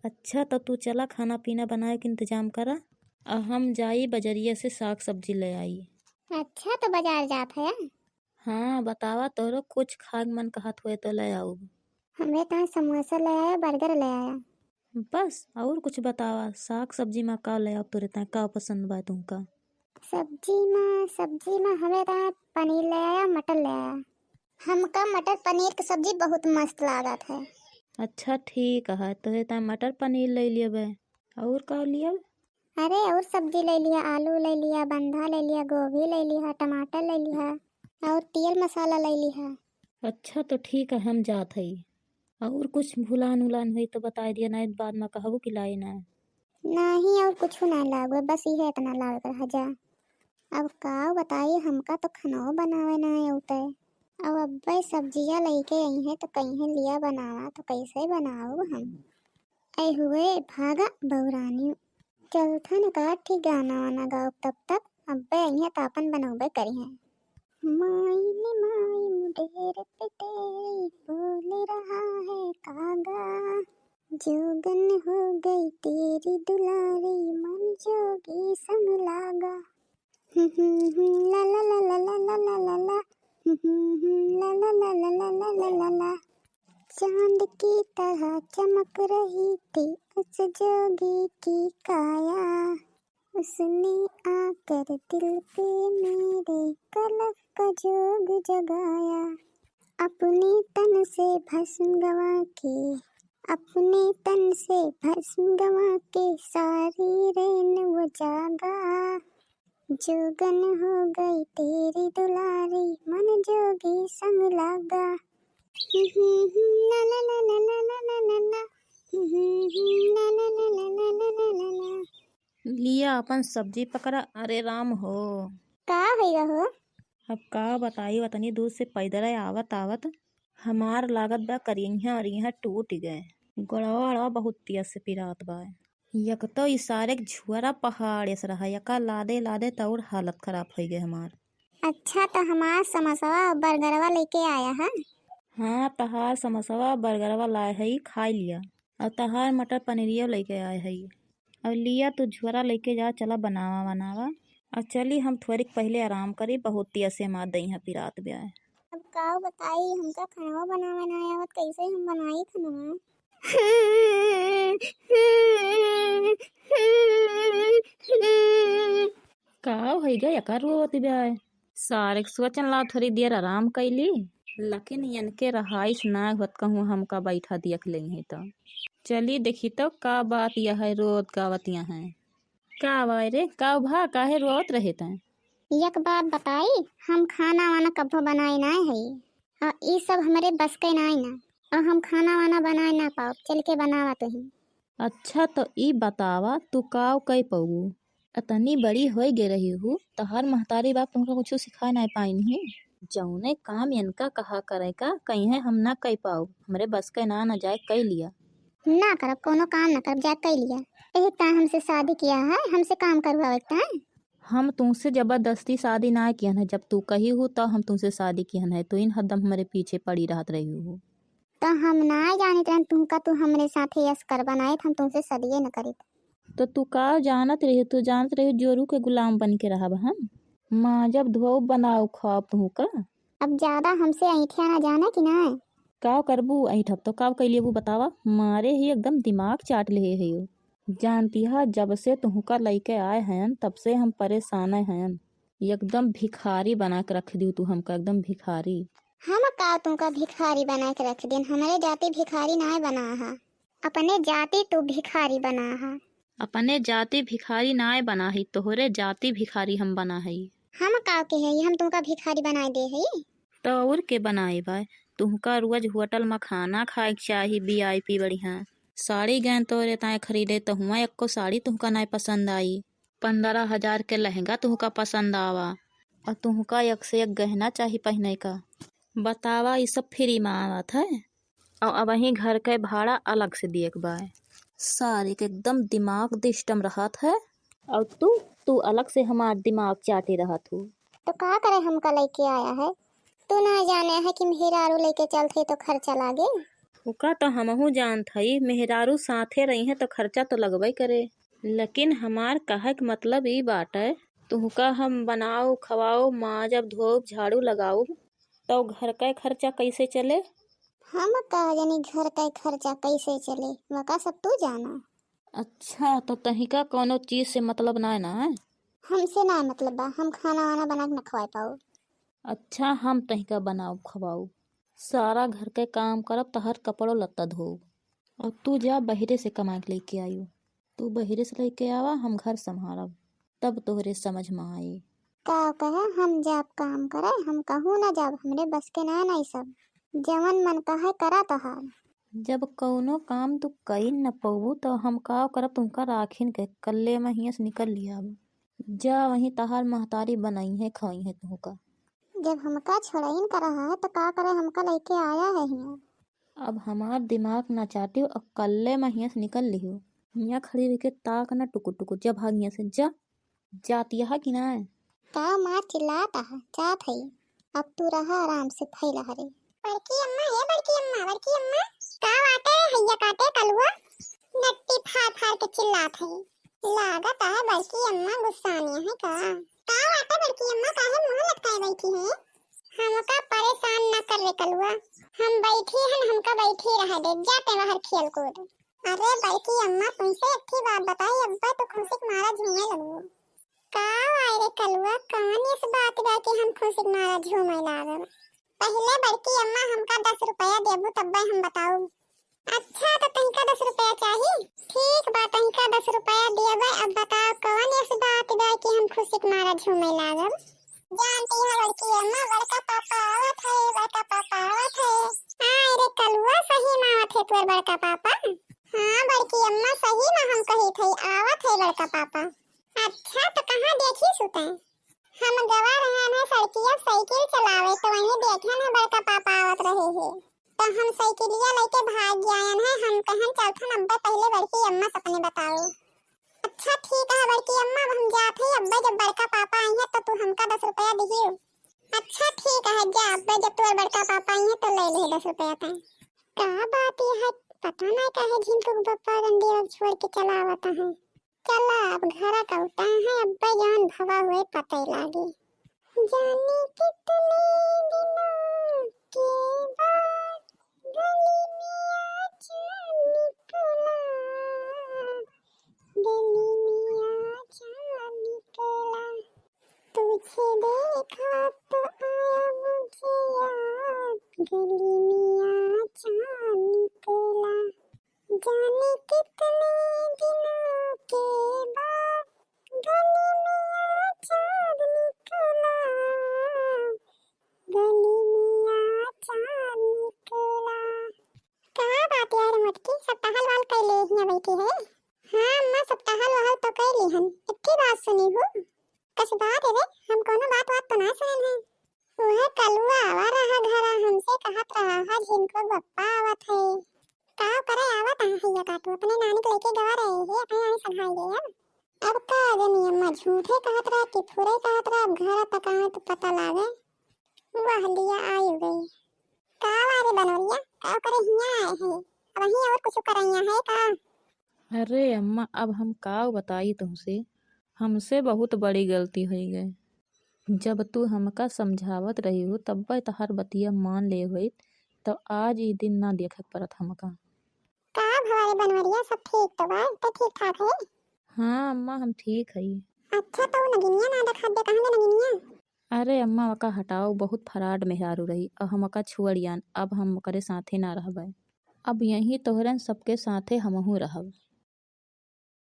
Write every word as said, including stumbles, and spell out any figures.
अच्छा, तो तू चला, खाना पीना बनाए के इंतजाम करा, और हम जाई बजरिया से साग सब्जी ले आई। अच्छा, तो बाजार जात है? हाँ, बतावा, तोहरो कुछ खाए के मन कहत हुए तो ले आऊ। हमरे ताए समोसा ले आया, बर्गर ले आया। बस, और कुछ बतावा, साग सब्जी में का ले आऊ, तोरे ताए का पसंद बा तुमका? सब्जी में, सब्जी में हमरे ताए पनीर ले आया, मटर ले आया। हमका मटर पनीर के सब्जी बहुत मस्त लागत है। अच्छा, ठीक है, तोहरे ताए मटर पनीर ले लेबे। और का लेब? अरे, और सब्जी ले लिया, आलू ले लिया, बंधा ले लिया, गोभी ले लिया, टमाटर ले लिया, और तेल मसाला ले लिया। अच्छा, तो ठीक है, हम जात हई। और कुछ भुलान उलान होई तो बताए दिया, नहीं बाद में कहबू कि लाई ना। नहीं, और कुछ ना लागो, बस इहे इतना लाग रहा जा। अब का बताई, हमका तो खानो बनावे ना आवते। अब अब्बे सब्जिया लेके आई है तो कहीं लिया बनावा, तो कैसे बनाऊ हम? ऐ हुए भागा बौरानी, चलथन का ठीक गाना वाना गाओ तब तक, अब्बे अइहें त आपन बनौबे करिहें। माई नी माई मुंडेर पे तेरी बोल रहा है कागा, जोगन हो गई तेरी दुलारी मन जोगी संग लागा। ला ला ला ला ला ला ला ला ला। ला ला ला ला ला ला ला ला ला। चांद की तरह चमक रही थी उस जोगी की काया, उसने आकर दिल पे मेरे कलफ का जोग जगाया। अपने तन से भस्म गवा के, अपने तन से भस्म गवा के सारी रैन वो जागा। जोगन हो गई तेरी दुलारी मन जोगी संग लागा। ला ला ला ला ला ला ला ला। ला ला ला ला ला ला ला ला। लिया अपन सब्जी पकड़ा। अरे राम हो। का होइगा हो? अब का बताई, वतनी दूर से पैदल आवत आवत हमार लागत बा करिया और यहाँ टूट गए। गोड़वा अड़वा बहुत तेज से पिरात बा। एक तो ई सारे के झुअरा पहाड़ ऐस रहा, एका लादे लादे तौर हालत खराब हो गए हमार। अच्छा, तो हमार समोसवा और बर्गरवा लेके आया है? हाँ, तहार समोसवा बर्गरवा लाए है, खाई लिया। और तहार मटर पनीरियो लेके आए है। और लिया तू झुअरा लेके जा, चला बनावा बनावा। और चली हम थोड़ी पहले आराम करी, बहुत तेज से हमार दहिया पिरात बा। अब का बताई, हमका खाना बनावे ना आवत, कैसे हम बनाई खाना? का होइ गया, का रोवत बा? सारे के सोचन ला थोड़ी देर आराम कैली, लेकिन इनके रहाइश ना होत कहूँ हमका बैठा देख लेइहें तो। चली देखी तो का बात यह है, रोत गावत यह है। का बाय रे, का भा, काहे रोवत रहे तैं? एक बात बताई, हम खाना वाना कभो बनाए ना है, और ई सब हमरे बस के ना है ना, और हम खाना वाना बनाए ना पाओ, चल के बनावा तुही। अच्छा, तो ई बतावा, तू काव कई पउबू? अतनी बड़ी होई गे रही हूँ, तहार महतारी बाप तुमका कुछ सिखा ना पाइन ही। जौने काम इनका कहा करे का, कहीं हम ना कई पाओ, हमरे बस के ना, ना जाए, कई लिया। ना करब, कोनो काम ना करब, जा कई लिया। एही ताय हमसे शादी किया है, हमसे काम करवावे के ताय। हम तुमसे जबरदस्ती शादी ना किहन है, जब तू कही हूँ तो हम तुमसे शादी किहन है, तू इन हरदम हमरे पीछे पड़ी रहत रही हूँ। तो हम ना जानत रहन तुमका, तू हमरे साथे यस करबा ना, हम तुमसे सदिये न करित। तो तू का जानत रही? तू जानत रही जोरू के गुलाम बन के रहब हम? माँ जब धोब बनाओ खाब तुहू का। अब ज्यादा हमसे ऐठिया ना जाना कि ना? का करबू ऐठब तो का कैलिए वो बतावा, मारे ही एकदम दिमाग चाट ले है यो। जानती हा, जब से तुहका लइके आए हैं तब से हम परेशान हैं। एकदम भिखारी बना के रख दियो तू हमका, एकदम भिखारी। हम का तुमका भिखारी बना के रख दिन? हमरे जाति भिखारी नाय बना हा। अपने जाति तू भिखारी बना हा। अपने जाति भिखारी नाय बना ही, तोहरे जाति भिखारी हम बना हई। हम का के हई, हम तुमका भिखारी बनाए दे हई? तो और के बनाए बा? तुहका रोज होटल में खाना खाए के चाही, वीआईपी बढ़िया। साड़ी गहन तोरे ताए खरीदे, तो हुआ एको साड़ी तुहका नाय पसंद आई। पन्द्रह हजार के लहंगा तुहका पसंद आवा, और तुहका एक से एक गहना चाही पहने का। बतावा, ई सब फ्री में आवत है? और अबहीं घर के भाड़ा अलग से दिए के बा। सारे के एकदम दिमाग डिस्टर्ब रहत है। और तू, तू अलग से हमार दिमाग चाटे रहत हूँ। तो का करे हमका लेके आया है? तू ना जाने है कि मेहरारू लेके चलते तो खर्चा लागे। उका तो हमहू जानत हई, मेहरारू साथे रही हैं तो खर्चा तो लगबे करे। लेकिन हमार कहे के मतलब ई बाटे, तुहका हम बनाओ, खवाओ, माजब, धोब, झाड़ू लगाओ, तो घर का खर्चा कैसे चले? हम का जानी घर का खर्चा कैसे चले, वका सब तू जाना। अच्छा, तो तहिका कौनो चीज से मतलब ना है ना? हमसे ना मतलब बा, हम खाना वाना बना के न खवाए पाओ। अच्छा, हम तहिका बनाओ खवाओ, सारा घर के काम करब, तहर कपड़ो लत्ता धोब, और तू जा बहिरे से कमा के लेके आयु। तू बहिरे से लेके आवा, हम घर संभारब, तब तोहरे समझ में आई। का कहे, हम जाब काम करे, हम कहूँ ना जाब, हमरे बस के ना ना ई सब। जवन मन कहे करा तोहार। जब कौनो काम तू कई न पउबू, तो हम का करब, तुमका राखिन के कल्ले में हियाँ से निकल लिया। जा वहीं तहार महतारी बनई है, खवई है तुहका। जब हमका छोड़इन कर रहा है, तो का करे, हमका लेके आया है हियाँ। अब हमार दिमाग ना चाटियो, अब कल्ले में हियाँ से निकल लियो। हियाँ खड़ी रह के ताक ना टुकुर टुकुर, जा भाग हियाँ से, जा। जातिया है कि ना? का माँ चिल्लात है, जात है। अब तू रहा आराम से, फैला हरे। बड़की अम्मा, हे बड़की अम्मा, बड़की अम्मा। का बाटे, हैया काटे कलुआ? नट्टी फाड़ फाड़ के चिल्लात है। लागत है बड़की अम्मा गुस्सानी है का? का बाटे बड़की अम्मा, काहे मुँह लटकाए बैठी है? हमका परेशान न कर रे कलुआ, हम बैठी हन, हमका बैठी रह दे, जाते बाहर खेल कूद। अरे बड़की अम्मा, तुमसे एक ठे बात बताई, अब्बे तो खुशी के मारा झूमे लगू। का आए रे कलुआ, कौन इस बात बा कि हम खुशी के मारा झूमे लागब? पहिले बड़की अम्मा हमका दस रुपया देबू तब्बे हम बताऊ। अच्छा, तो तनिका दस रुपया चाही? ठीक बा, तनिका दस रुपया देबे। अब बताओ, कौन ऐसी बात बा कि हम खुशी के मारा झूमे लागब? जानती है बड़की अम्मा, बड़का पापा आवत है, बड़का पापा आवत है। हाँ, अरे कलुआ, सही में आवत है तोर बड़का पापा? हाँ बड़की अम्मा, सही में हम कही थे, आवत है बड़का पापा। अच्छा, तो कहाँ देखी सुते? हम गवा रहे हैं सड़किया साइकिल चलावे, तो वहीं देखे हैं बड़का पापा आवत रहे हैं। तो हम साइकिलिया लेके भाग गयान है। हम कहन चलथन अब्बे पहिले बड़की अम्मा सपने बताओ। अच्छा ठीक है बड़की अम्मा, अब हम जात है, अब्बे जब बड़का पापा आई है तो तू हमका दस रुपया दिहियो। अच्छा ठीक है, जा अब्बे जब तोर बड़का पापा आई है तो ले ले दस रुपया तैं। का बात यह है, पता नहीं काहे झिनकू के पप्पा गंडी अब छोड़ के चला आवत है। चला अब घरा का उतार है, अब्बे जौन भवा हुए पते लागी। जाने कितने दिनों के बाद गली में आज निकला, गली में आज निकला। तुझे देखा तो आया मुझे याद, गली में आज निकला। जाने कितने दिनों के बाद गली में आज निकला, गली में आज निकला। का बात यार मोटकी, सब टहल वहल कैले हियाँ बैठी है? हाँ अम्मा, सब टहल वहल तो कैली हन। इतनी बात सुनी हूँ। कस बात है रे, हम कोनो बात वात तो ना सुनन है। वह कलुआ आवा रहा घरा, हमसे कहत रहा है झिनको बप्पा आवत है। का करे आवत है हैया का तू, अपने नानी के लेके गवा रहे है, अपने नानी सधाई गए अब। अब का जानी अम्मा झूठे कहत रहा कि फुरे कहत रहा, अब घर तक आवे तो पता लागे। वाह लिया आई गई। का वारे बनोरिया, का करे हियाँ आए है? अब वहीं और कुछ करैया है का? अरे अम्मा, अब हम का बताई तुमसे, हमसे बहुत बड़ी गलती होइ गई। जब तू हमका समझावत रही हो, तब्बे तहार बतिया मान ले होइत, तो आज ई दिन ना देखे के पड़त हमका। का भवा रे बनवरिया, सब ठीक तो बा? तो ठीक ठाक है? हाँ अम्मा, हम ठीक हई। अच्छा, तो उ नगिनिया ना देखात बे, कहाँ बे नगिनिया? अरे अम्मा, ओका हटाओ, बहुत फराड मेहरारू रही, अब हम ओका छोड़ यान, अब हम ओकरे साथे ना रहबे। अब यहीं तोहरन सबके साथे हमहू रहब।